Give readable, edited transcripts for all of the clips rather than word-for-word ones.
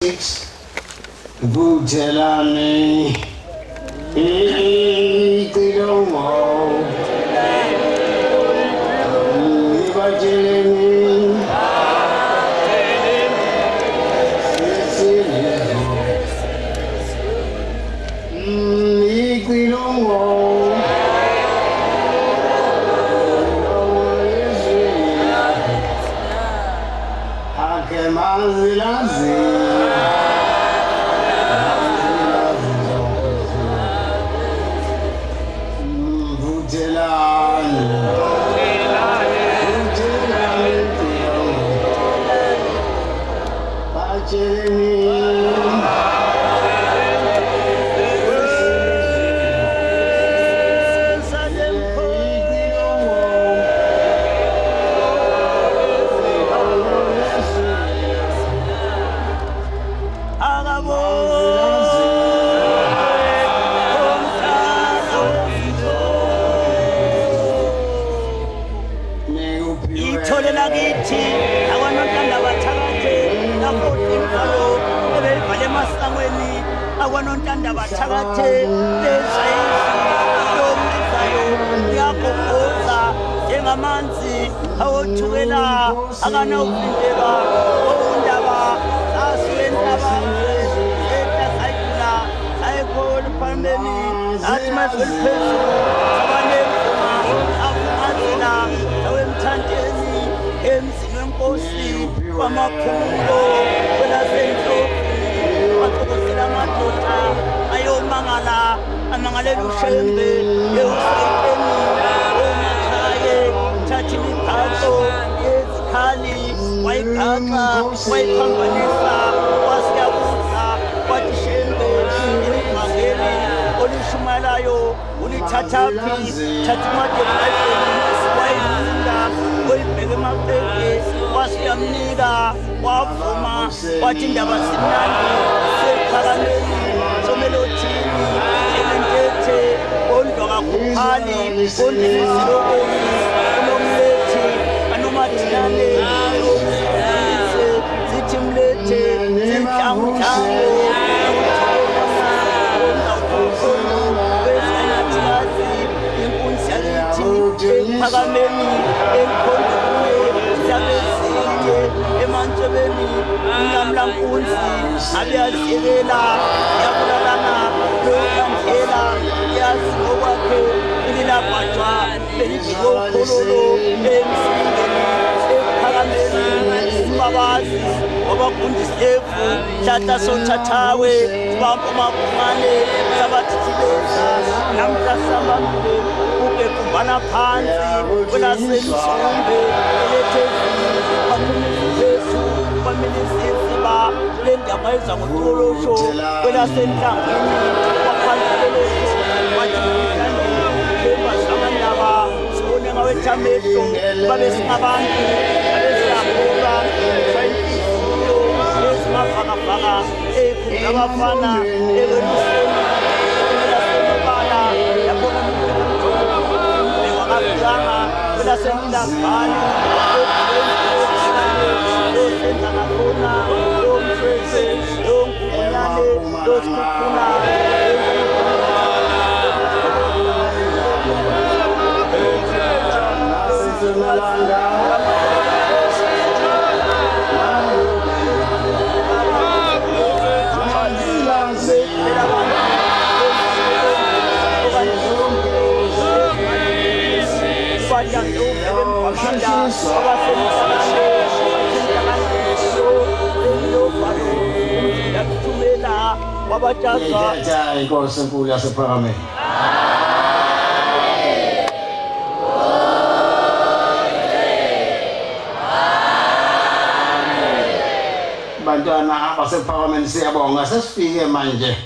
6 Vuthelani icilongo ibatsheleni icilongo ake mazilazi Inkosi enkulu yasePhakameni. Bantwana abasePhakameni siyabonga, sesifike manje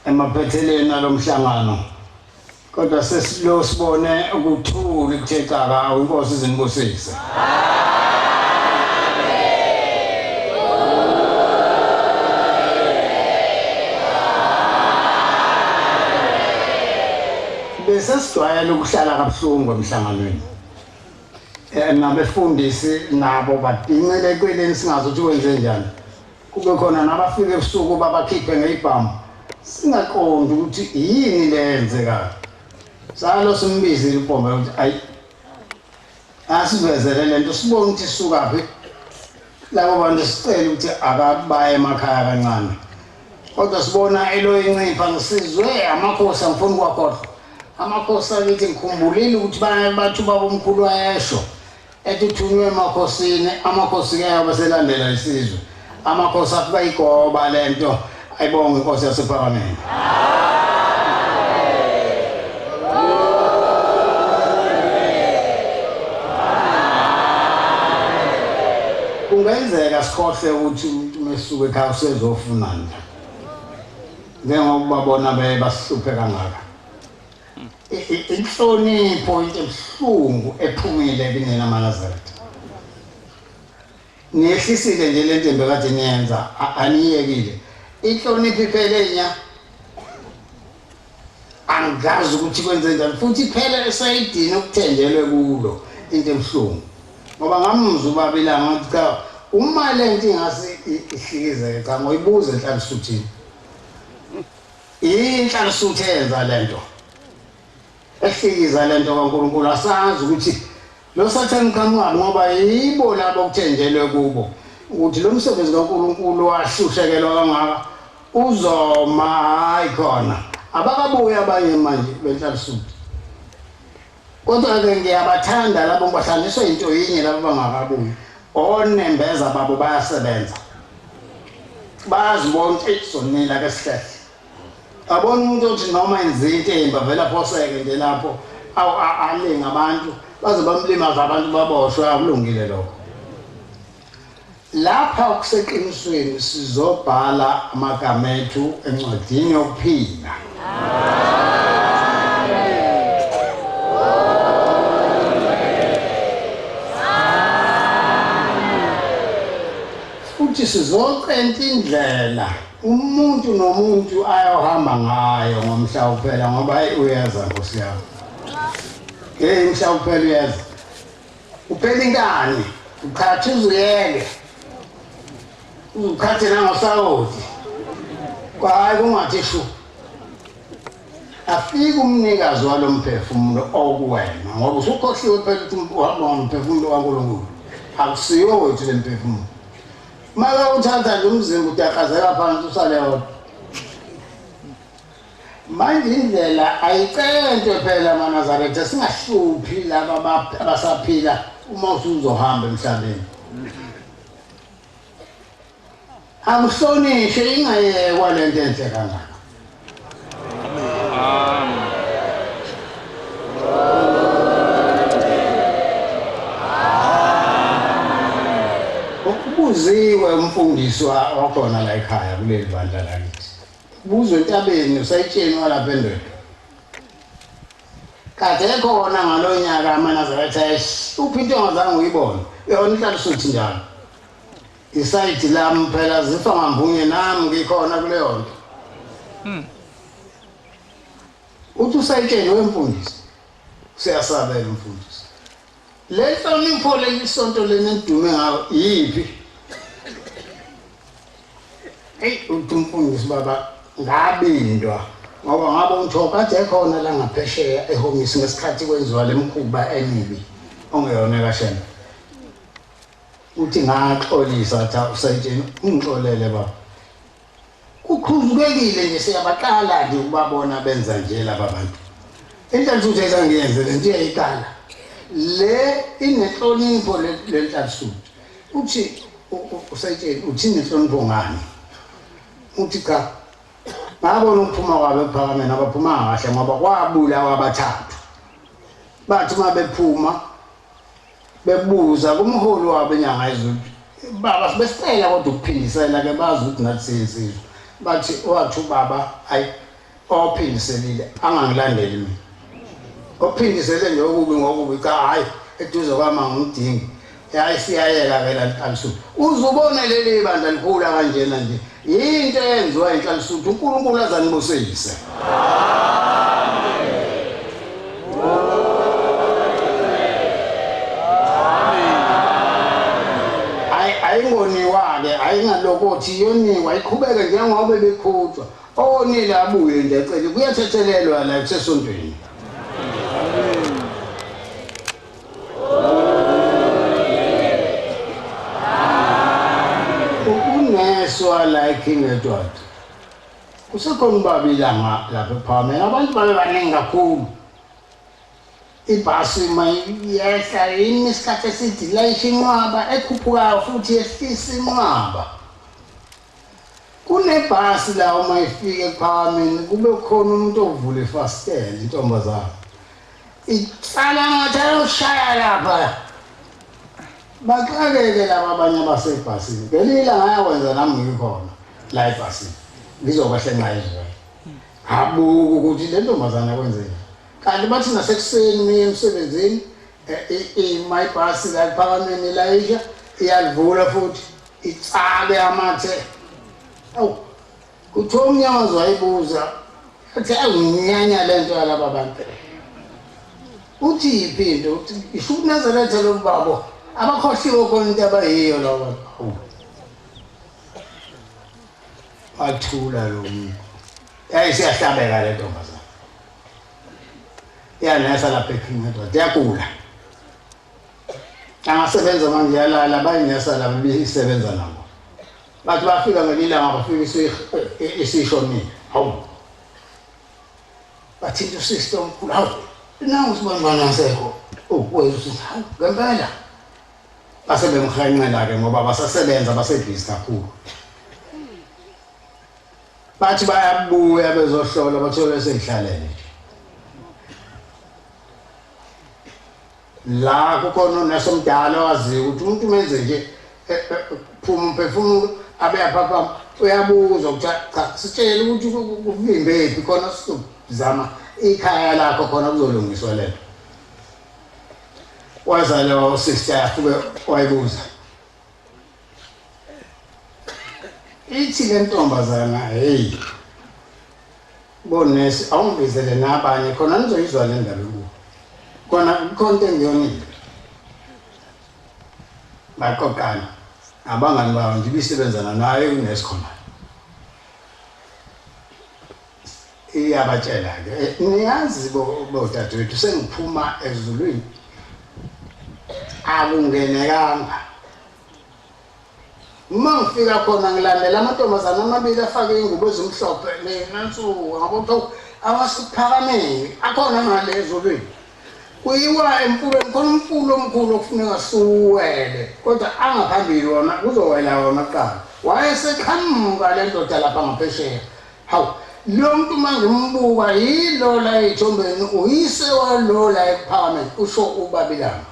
emaphetheleni alomhlangano. Kodwa sesilo sibone ukuthula kuthe caka, inkosi izinibusise. Besesijwayele ukuhlala kabuhlungu emhlanganweni. Nabefundisi nabo badingele eceleni singazi ukuthi wenze njani. Kube khona nabafika ebusuku babakhiphe ngeyibhamu. Singaqondi ukuthi yini le yenzekayo. Salo simbizile uPombe ukuthi ayi asivezele lento sibone ukuthi isukaphi. Labo bantu sicela ukuthi akabaye emakhaya kancane. Kodwa sibona eloyincipha ngisizwe amakhosi angifuni ukwakhohlwa. Amakhosi akithi ngikhumbulile ukuthi bathi ubaba omkhulu wayesho ethi uthunywe emakhosini, amakhosi ke ayobe selandela isizwe. Amakhosi afika igoba lento ayibonge inkosi yasephakameni. Kungenzeka sikhohle ukuthi umuntu mesuke ekhaya usezofunani. Njengoba bona beye basihluphe kangaka. Inhlonipho into ebuhlungu ephumile kunina maNazaretha. Niyehlisile nje le ntembe kade niyenza aniyekile. Inhlonipho iphele nya. Angazi ukuthi kwenze njani futhi iphele esayidini okuthenjelwe kulo into ebuhlungu. Ngoba ngamuzwa ubaba ilanga ngathi cha uma le nto ingase ihlikizeke cha ngoyibuza enhlalisuthini. Inhlalisuthi eyenza lento. Ehlikiza lento kaNkulunkulu asazi ukuthi lo sathane uqhamukaphi ngoba yibo labo okuthenjelwe kubo ukuthi lo msebenzi kaNkulunkulu wahlushekelwa kangaka uzoma hayi khona abakabuyi abanye manje benhlalisuthi kodwa-ke ngiyabathanda labo ngibahlanganiswa into yinye labo bangakabuyi onembeza babo bayasebenza bayazibona ukuthi eyi sonile ake sihlehle abona umuntu othi noma enze into embi avele aphoseke nje lapho alinga abantu baze bamlimaza abantu baboshwe akulungile lokho lapha kuseqinisweni sizobhala amagama ethu encwadini yokuphila futhi sizocenta indlela umuntu nomuntu ayohamba ngayo ngomhla uphela ngoba hayi uyeza nkosi yami hey umhla uphela uyeza uphela inkani uqhatha uzuyeke uqhathe nangosawoti kwahayi kungathi shu afike umnikazi walo mphefumulo okuwena ngoba usukhohliwe phela ukuthi uhamba ngomphefumulo kaNkulunkulu akusiwo wethu le mphefumulo Maka uthatha nje umzimba udaqazeka phansi usale wodwa. Manje indlela ayicentwe phela maNazaretha singahluphi laba abasaphila uma usuzohamba emhlabeni. Akuhlonishwe ingayekwa lento enhle kangaka. Ubuziwe umfundisi wakhona la ekhaya kuleli bandla lakithi. Ubuzwe entabeni usayitsheni walapha endoda. Kade ekhona ngalo nyaka amaNazaretha ehlupha into ongazange uyibone. Yona ihlala usuthi njalo. Isayidi lami phela zifa ngamvunye nami ngikhona kuleyo nto. Uthi usayitsheni wemfundisi. Useyasabela umfundisi. Le nhlonipho leli sonto lena enidume ngayo yiphi? Eyi uthi umfundisi baba ngabindwa ngoba ngabe umtho kade ekhona la ngaphesheya ehhovisi ngesikhathi kwenziwa le mkhuba emibi ongeyona kaShembe. Uthi ngaxolisa cha usayitsheni ungixolele baba. Kuqhuzukekile nje siyabaqala nje ukubabona benza nje laba bantu. Inhlanhla ayizange le nto iyayiqala. Le inenhlonipho le nhlanhla. Uthi usayitsheni uthi inenhlonipho ngani? Uthi cha ngabona ukuphuma kwabo ekuphakameni abaphumanga kahle ngoba kwabulawa abathathu. Bathi uma bephuma bebuza kumholi wabo inyanga yezulu baba besicela kodwa ukuphindisela ke bazi ukuthi nathi siyinsizwa bathi wathi ubaba ayi ophindiselile angangilandeli mina ophindisele nje okubi ngokubi cha hayi eduze kwami angimdingi hayi siyayeka ke la Nhlalisuthi uzubone leli bandla likhula kanjena nje yinto eyenziwa inhlalisuthi uNkulunkulu azanibusise. Ayingoniwa-ke, ayingalokothi yoniwa, iqhubeke njengoba ibiqhutshwa. Owonile abuye nje acele, kuyathethelelwa la kusesontweni. Uneswa la eKing Edward. Kusekhona ubaba ilanga lapha ePhakameni, abantu babe baningi kakhulu. Ibhasi uma yehla imi isikhathi eside ilayisha inqwaba ekhuphukayo futhi yehlisa inqwaba. Kunebhasi la uma ifika ePhakameni kube khona umuntu ovula ifasitela intombazane. Itsala ngathi ayoshaya lapha. Baxakeke laba abanye abasebhasini. Ngelinye ilanga ngayakwenza nami ngikhona la ebhasini. Ngizokwehle nqayizwe. Abuka ukuthi le ntombazane kwenzeni. Kanti bathi nasekuseni miye emsebenzini ima ibhasi la ephakameni ilayisha iyalivula futhi itsale amathe. Awu kuthiwa umnyamazi wayibuza athi awunyanya le nto yalaba bantu. Uthi yiphi into? Uthi isho ubuNazaretha lobu babo abakhohliwe khona into abayiyo laba bantu. Awu. Wathula lo muntu. Yayisiyahlabeka le ntombazane. Iyanesa lapha eKing Edward, iyagula. Angasebenza manje yalala bayinesa laba ibisebenza nabo. Bathi bafika ngelinye ilanga bafika isishonile. Hawu. Bathinta usister omkhulu, hawu nangu usibonibani asekho. Oh, wezwa usister, hawu ngempela. Base bemhenqela-ke ngoba basasebenza basebhizi kakhulu. Bathi bayabuya bezohlola bathole seyihlalele nje. La kukhona unesi omdala owaziyo ukuthi umuntu umenze nje phuma umphefumulo abe yaphaphama uyabuza ukuthi cha sitshele ukuthi kuvimbephi khona sizozama ikhaya lakho khona kuzolungiswa lento. Waza lo sister yafike wayibuza. Ithi le ntombazana hey bonesi awungibizele nabanye khona nizoyizwa le ndaba enkulu. Khona kukhona into engiyonile. Baqoqana abangani bawo nje ibisebenzana naye unesi khona. Iyabatshela-ke niyazi bodadewethu sengiphuma ezulwini akungenekanga. Uma ngifika khona ngilandela amantombazane amabili afake ingubo ezimhlophe nenansuku ngabo kuthiwa awasiphakameni akhona ngale ezulwini. Kuyiwa emfuleni khona umfula omkhulu okufuneka siwele kodwa angaphambili wona kuzowela wona kuqala. Wayeseqhamuka le ndoda lapha ngaphesheya. Hawu lo muntu uma ngimbuka yilo la ey'thombeni uyise walo la ekuphakameni usho ubabilanga.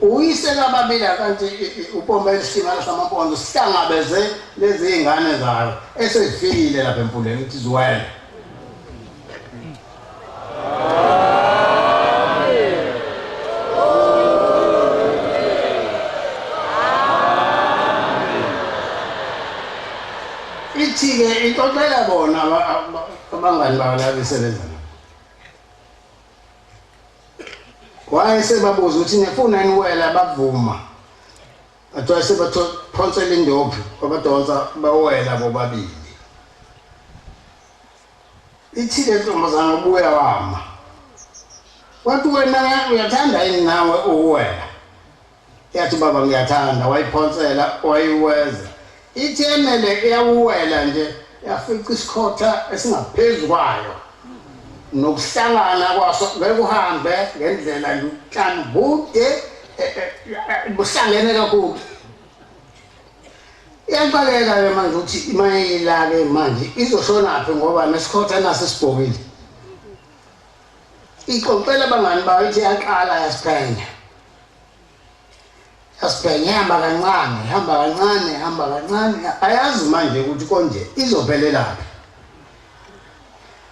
Uyise kababila kanti upomba elisimala samampondo sihlangabeze lezi iy'ngane zayo esezifikile lapha emfuleni ukuthi ziwele. Ithi-ke ixoxela bona abangani bawo la besebenza nabo. Wayesebabuza ukuthi nifuna niwela bavuma. Bathiwa sebaphonsela indophi wabadonsa bawela bobabili. Ithi le ntombazana ubuya wama. Wathi wena uyathanda yini nawe ukuwela? Yathi baba ngiyathanda wayiphonsela wayiweza. Ithi emele iyawuwela nje yafica isikhotha esingaphezu kwayo. Nokuhlangana kwaso ngeke kuhambe ngendlela yotshani bude buhlangene kakhulu. Iyaxakeka-ke manje ukuthi imayila-ke manje izoshonaphi ngoba nesikhotha naso sibhokile. Ixoxela abangani bayo ithi yaqala yasiphenya. Yasiphenya ihamba kancane, ihamba kancane, ihamba kancane. Ayazi manje ukuthi konje izophelelaphi.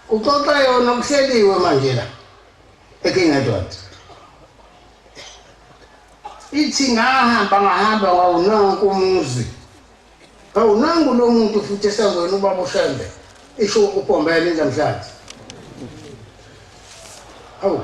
Kuxoxa yona kuhleliwe manje la eKing Edward. Ithi ngahamba ngahamba wawunanku umuzi. Awunangu lo muntu futhi esangweni ubaba uShembe. Isho uPombela indlamhlathi. Awu.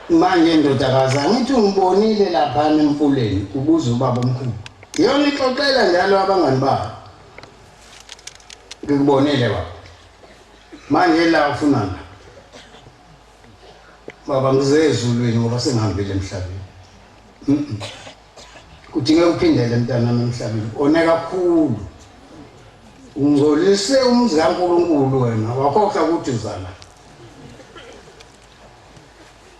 Manje ndodakazi, angithi ungibonile lapha emfuleni, ubuza ubaba omkhulu. Yona ixoxela njalo abangani bayo. Ngikubonile baba. Manje la ufunana. Baba ngize ezulwini ngoba sengihambile emhlabeni. Kudingeka uphindele mntanami emhlabeni. One kakhulu. Ungcolise umuzi kaNkulunkulu wena, wakhohlwa ukuthi uzala.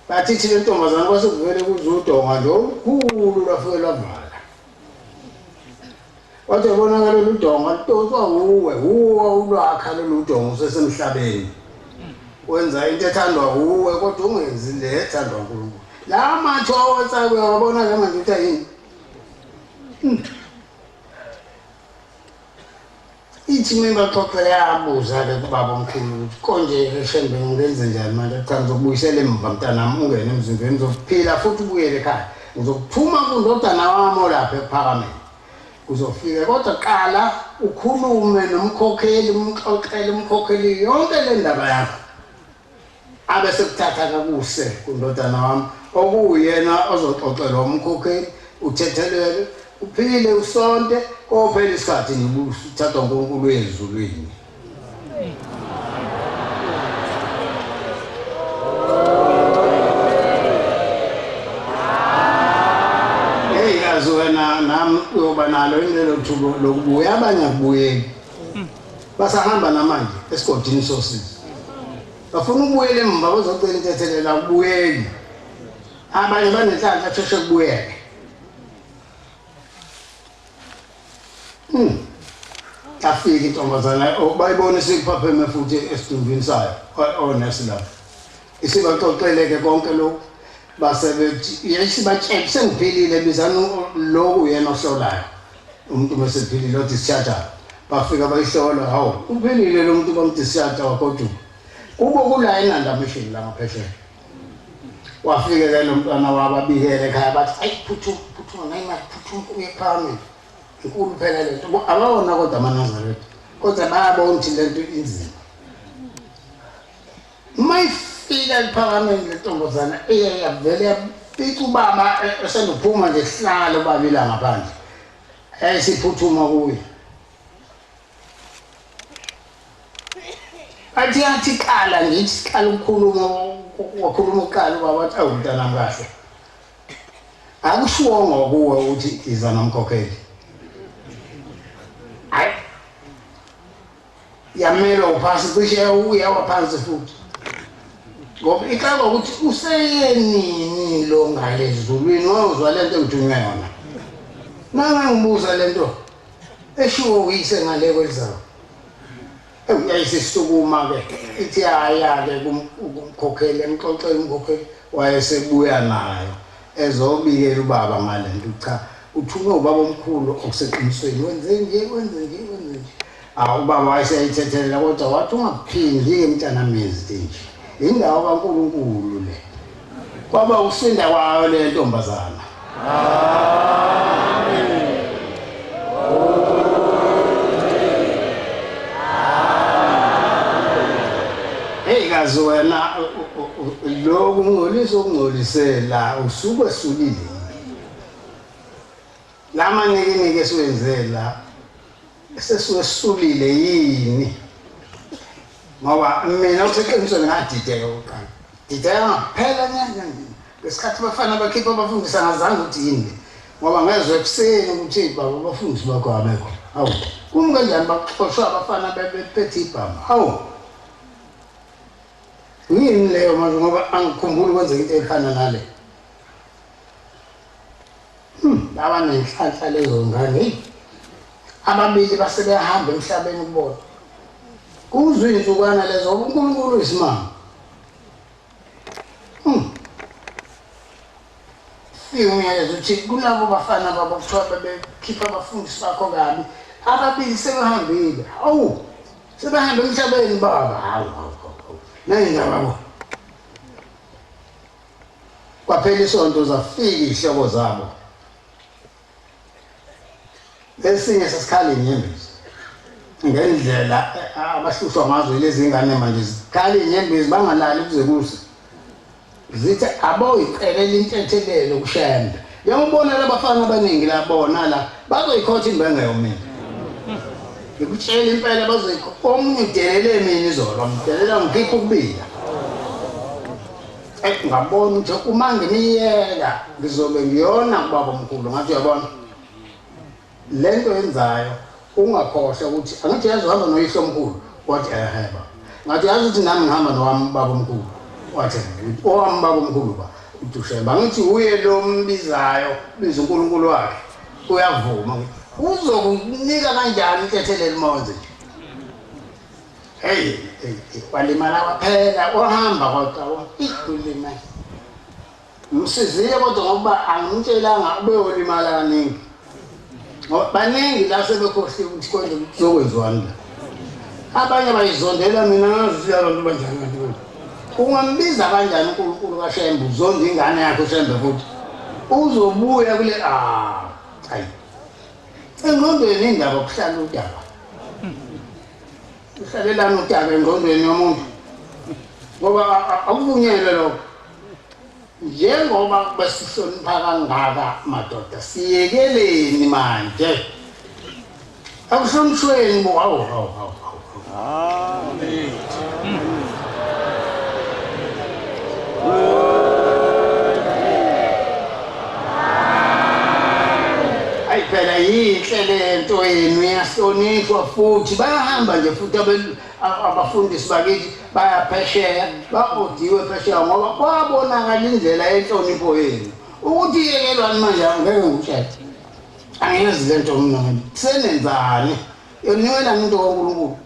Bathi thina ntombazana kwase kuvele kuze udonga nje olukhulu lwafike lwavala. Wathi yabonakala lolu donga ludonswa wuwe, wuwe ulwakha lolu donga usesemhlabeni. Wenza into ethandwa wuwe kodwa ungenzi le ethandwa uNkulunkulu. La mathu awatsayo uyawabona-ke manje ukuthi ayini. Ithi mina baxoxela yabuza-ke kubaba omkhulu ukuthi konje Shembe ngingenze njani manje? Cha, ngizokubuyisela emva mntanami, ungene emzimbeni, uzophila futhi ubuyele ekhaya. Ngizokuthuma kundodana wami olapha ekuphakameni. Uzofika kodwa qala ukhulume nomkhokheli, umxoxele umkhokheli yonke le ndaba yakho. Abe sekuthatha kakuse kundodana wami okuwuyena ozoxoxelwa umkhokheli, uthethelelwe, uphile usonte, kophela isikhathi uthathwa uNkulunkulu ezulwini. Hey kazi wena nami uyoba nalo lelo thuba lokubuya, abanye akubuyeli. Basahamba namanje esigodini sosizi. Bafuna ukubuyela emva bazocela intethelelo, akubuyeli. Abanye banenhlanhla sheshe kubuyele. Afika intombazana bayibona isikuphapheme futhi esidumbini sayo onesi lapho. Isibaxoxeleke konke lokhu base bethi yayisibatshela sengiphilile, bizani lokhu yena ohlolayo. Umuntu mesephilile odischarge. Bafika bayihlola, hawu uphilile lo muntu bamdischarge wagoduka. Kubo kula eNanda Mission la ngaphesheya. Wafika ke lo mntwana wababikele ekhaya bathi ayi phuthuma phuthuma nayimali phuthuma uye ekuphakameni. Inkulu phela le nto. Abawona kodwa amaNazaretha. Kodwa bayabona ukuthi le nto inzima. Uma ifika ekuphakameni le ntombazana iye yavele yafica ubaba esenduphuma nje sihlala ubaba ila ngaphandle. Yayisiphuthuma kuye. Athi athi qala ngithi siqala ukukhuluma, wakhuluma uqala ubaba wathi awu mntanami kahle. Akushiwongo kuwe ukuthi iza nomkhokheli. Hayi. Yamela uphasi cishe uyawa phansi futhi. Ngoba ixakwa ukuthi useyenini lo ngale ezulwini wayozwa lento engithunywe yona. Nangangibuza lento eshiwo uyise ngale kwelizayo. Yayisisukuma-ke ithi haya-ke kumkhokheli, emxoxele umkhokheli, wayesebuya nayo ezobikela ubaba ngale nto. Cha, uthunywe ubaba omkhulu okuseqinisweni, wenze nje wenze nje wenze nje. Awu ubaba wayeseyayithethelela kodwa wathi ungaphindi-ke mntanami izinto nje, indawo kaNkulunkulu le. Kwaba ukusinda kwayo le ntombazana. Hey kazi wena lokhu ungcolisa okungcolisela usukwesulile. Lama nikiniki esiwenzela sesiwesulile yini? Ngoba mina useqinisweni ngadideka kuqala. Dideka ngaphela nyanya. Ngesikhathi bafana bakhipha abafundisi angazange ukuthi yini. Ngoba ngezwe ekuseni ukuthi baba abafundisi bakho abekho. Hawu, kumi kanjani baxoshwa abafana bephethe ibhamu? Hawu. Yini leyo manje ngoba angikhumbuli kwenzeka into efana nale. Baba nenhlanhla lezo ngane. Hey. Ababili base behamba emhlabeni kubona. Kuzwe insukwana lezo uNkulunkulu isimanga. Fika umyalezo uthi kulabo bafana babo kuthiwa bebekhipha abafundisi bakho kabi. Ababili sebehambile. Hawu. Sebehambe emhlabeni baba. Hawu hawu hawu. Nayi indaba bo. Kwaphela isonto zafika izihloko zabo. Esinye sesikhala inyembezi ngendlela abahlushwa ngazo lezi ngane manje, zikhala inyembezi bangalali kuze kuse. Zithi aboyicelela intethelelo kuShembe. Uyamubona labafana abaningi la bona la bazoyikhotha imbenge yomina. Ngikutshela impela bazoyikhotha. Omunye udelele mina izolo, ngidelela ngikhipha ukubila. Ngabona ukuthi uma ngimiyeka ngizobe ngiyona kubaba omkhulu ngathi uyabona lento yenzayo ungakhohlwa ukuthi angithi yazi uhamba noyihlo omkhulu wathi ehe ba ngathi yazi ukuthi nami ngihamba nowami baba omkhulu wathi owami baba omkhulu ba uthi uShembe angithi uye lo mbizayo biza uNkulunkulu wakhe uyavuma uzokunika kanjani intethelelo uma wenze nje. Hey, walimala kwaphela wahamba kodwa ulimala. Ngimsizile kodwa ngokuba angimtshelanga ubeyolimala kaningi. Ngoba baningi la sebekhohliwe ukuthi konje kuzokwenziwani la. Abanye bayizondela mina ngazi ukuthi abantu banjani kanti manje. Ungambiza kanjani uNkulunkulu kaShembe uzonda ingane yakhe uShembe futhi. Uzobuya kule ah hayi. Engqondweni indaba kuhlala udaba. Uhlalelani udaba engqondweni yomuntu? Ngoba akuvunyelwe lokho. Njengoba besihlonipha kangaka madoda, siyekeleni manje. Akuhlonishweni bo hawu hawu hawu. Amen. Ayi phela yinhle lento yenu iyahlonishwa futhi bayahamba nje futhi abafundisi bakithi bayaphesheya ba-odiwe phesheya ngoba kwabonakala indlela yenhlonipho yenu ukuthi iyekelwani manje angeke ngikutshele angiyazi le nto mina senenzani yoniwelani into kaNkulunkulu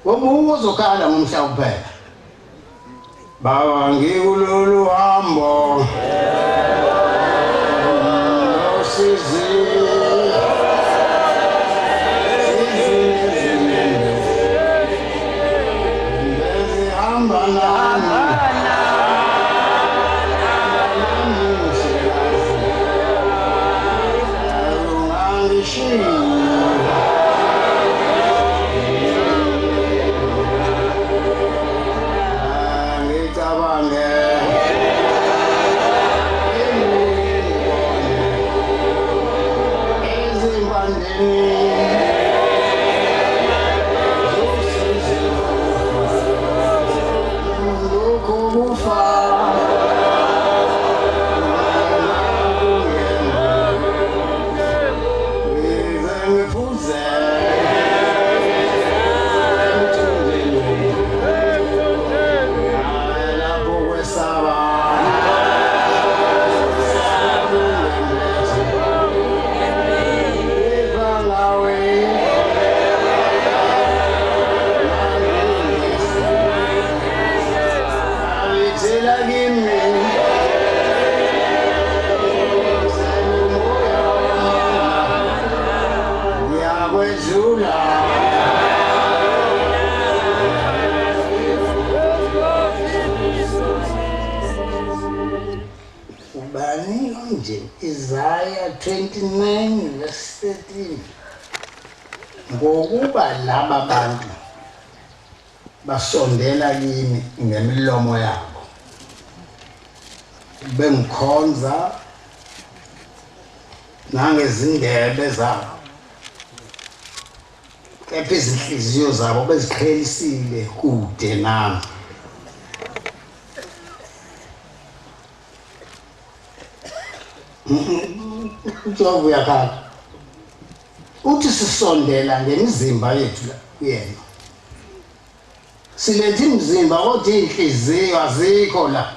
ngoba uzokhala ngomhla kuphela. Baba ngikulolu hambo osizi hamba nami ngicabange ezimpandeni zosizi lokhu kufa ngize ngiphuze emthunzini lapho kwesaba ngawe Alithela kimi ngiyakwedlula. Ubani nje Isaiah 29 verse 13 ngokuba laba bantu basondela kimi ngemilomo yabo bengikhonza nangezindebe zabo kepha izinhliziyo zabo beziqhelisile kude nami. uJehova uyakhala uthi sisondela ngemizimba yethu la kuyena siletha imizimba kodwa iy'nhliziyo azikho la.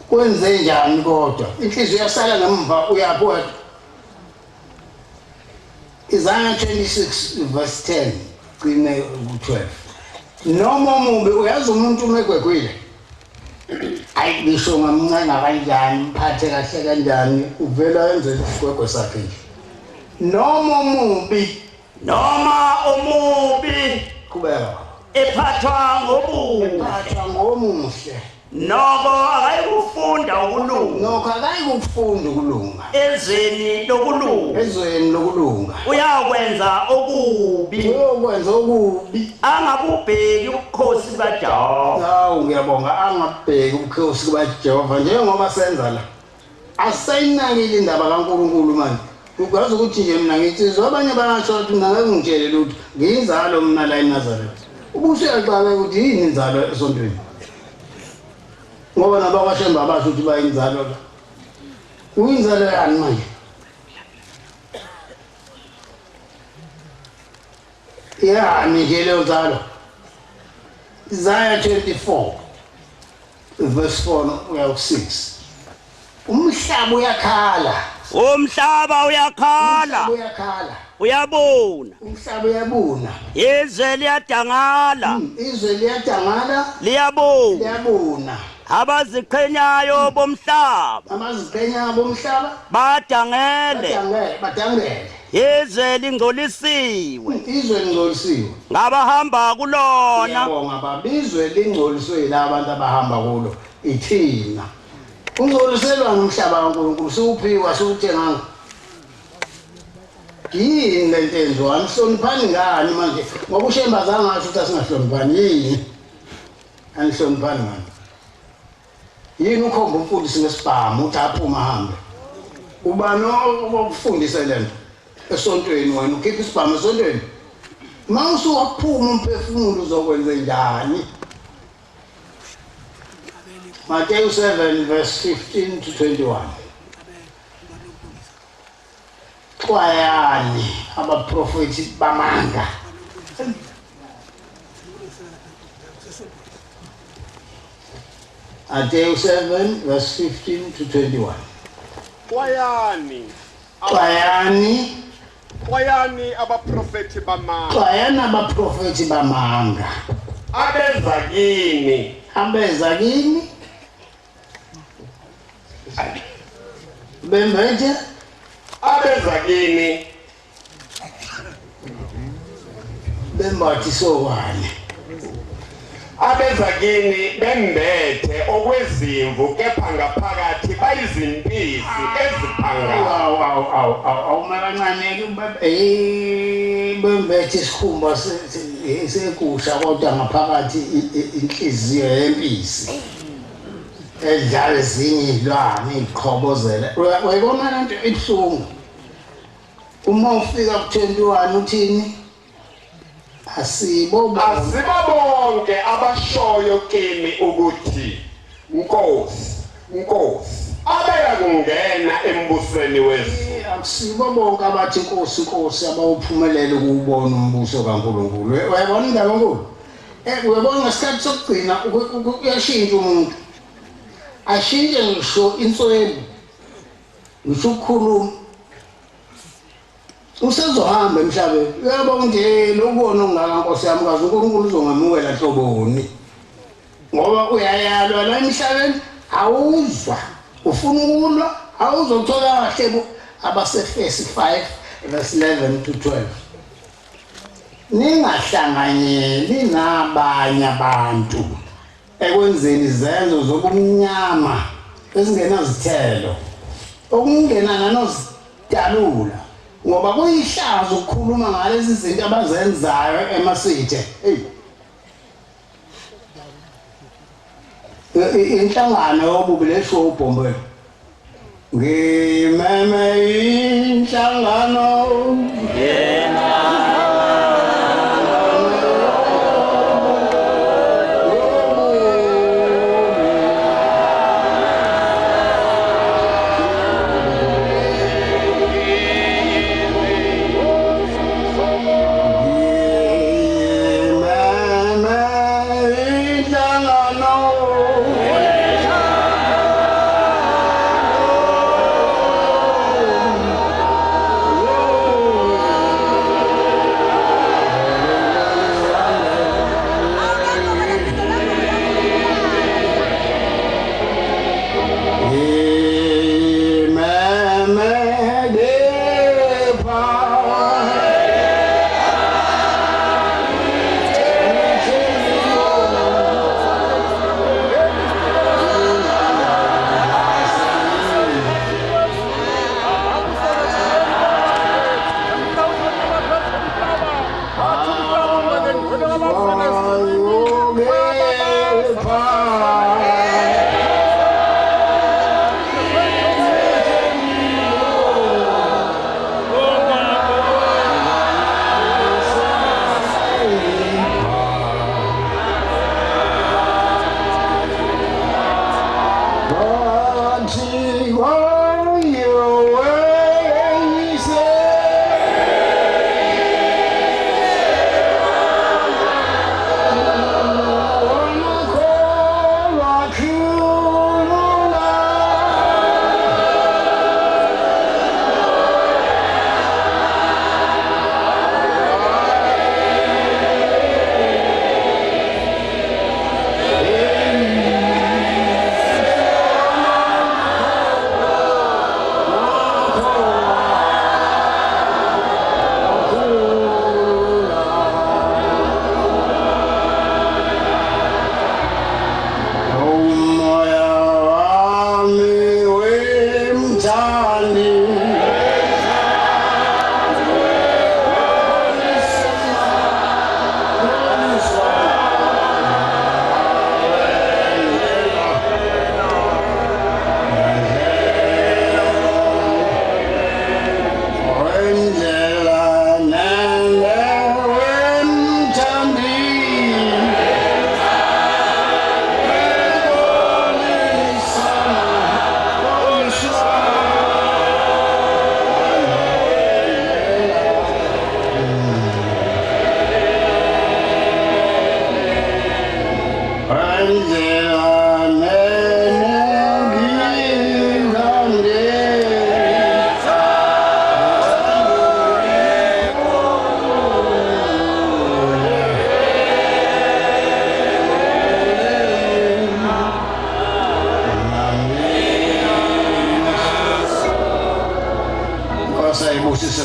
Kwenze njani kodwa inhliziyo yasala ngemva uyaphi wedwa? Isaiah 26 verse 10 gcine ku-12. Noma omubi uyazi umuntu uma egwegwile ayi ngisho ngamncenga kanjani mphathe kahle kanjani uvela enzele isigwegwe sakhe nje. Noma omubi Noma omubi qhubeka ephathwa ngobuhle ephathwa ngomuhle Nokho akayikufunda ukulunga. Nokho akayikufunda ukulunga. Ezweni lokulunga. Ezweni lokulunga. Uyakwenza okubi. Uyokwenza okubi. Angabubheki ubukhosi bukaJehova. Hawu ngiyabonga, angabheki ubukhosi bukaJehova njengoba senza la. Asayinakile indaba kaNkulunkulu manje. Ukwazi ukuthi nje mina ngithi abanye bayasho ukuthi mina ngeke ngitshele lutho. Ngiyinzalo mina la eNazaretha. Ubusuyaqala ukuthi yini inzalo esontweni? Ngoba nabakwaShembe abasho ukuthi bayinzalo la. Uyinzalo yani manje? Yani nje leyo nzalo. Isaiah 24 verse 4 uya ku-6. Umhlaba uyakhala. Umhlaba uyakhala. Umhlaba uyakhala. Uyabuna. Umhlaba uyabuna. Izwe liyadangala. Izwe liyadangala. Liyabuna. Liyabuna. Abaziqhenyayo bomhlaba. Abaziqhenyayo bomhlaba badangele. Badangele, badangele. Izwe lingcolisiwe. Izwe lingcolisiwe. Ngabahamba kulona. Ngiyabonga baba, izwe lingcoliswe yilaba abantu abahamba kulo. Ithina. Ungcoliselwa umhlaba kaNkulunkulu, siwuphiwa siwuthenganga. Yini lento enziwa? Anihloniphani ngani manje? Ngoba uShembe azange asho ukuthi asingahloniphani. Yini? Anihloniphani ngani? Yini ukhomba umfundisi ngesibhamu uthi aphume ahambe? Ubani okufundise lento? Esontweni wena ukhipha isibhamu esontweni? Uma usuwaphuma umphefumulo uzokwenze njani? Matthew 7 verse 15 to 21. Xwayani abaprofethi bamanga. Matthew 7 verse 15 to 21. Xwayani. Xwayani. Xwayani abaprofethi bamanga. Xwayani abaprofethi bamanga. Abeza kini. Abeza kini. Bembethe. Abeza kini. Bembathi sowane. Abeza kini bembethe okwezimvu kepha ngaphakathi bayizimpisi eziphangayo. Awu awu awu awu makancane bembethe isikhumba segusha kodwa ngaphakathi inhliziyo yempisi. Edlala ezinye izilwane iqhobozela. Uyayibona lento ibuhlungu. Uma ufika ku-21 uthini? Asibo bonke abashoyo kimi ukuthi Nkosi, Nkosi, abeya kungena embusweni wezulu. Akusibo bonke abathi Nkosi, Nkosi abawuphumelele ukuwubona umbuso kaNkulunkulu. Uyayibona indaba enkulu? Uyabona ngesikhathi sokugcina uyashintsha umuntu. Ashintshe ngisho inswelo, ngisho ukukhuluma. Usezohamba emhlabeni. Uyabona nje lokubona ongaka Nkosi yami kazi uNkulunkulu uzongamukela hloboni. Ngoba uyayalwa la emhlabeni awuzwa. Ufuna ukulwa awuzothola kahle abaseFesi 5 verse 11 to 12. Ningahlanganyeli nabanye abantu ekwenzeni izenzo zobumnyama ezingenazithelo, okungena nanozidalula, ngoba kuyihlazo ukukhuluma ngalezi zinto abazenzayo emasithe. Hey, inhlangano yobubi lesho ubhombelo. Ngimeme inhlangano yena. Ngimeme inhlangano. Indlela nene ngithande. Nkosi ayibusise.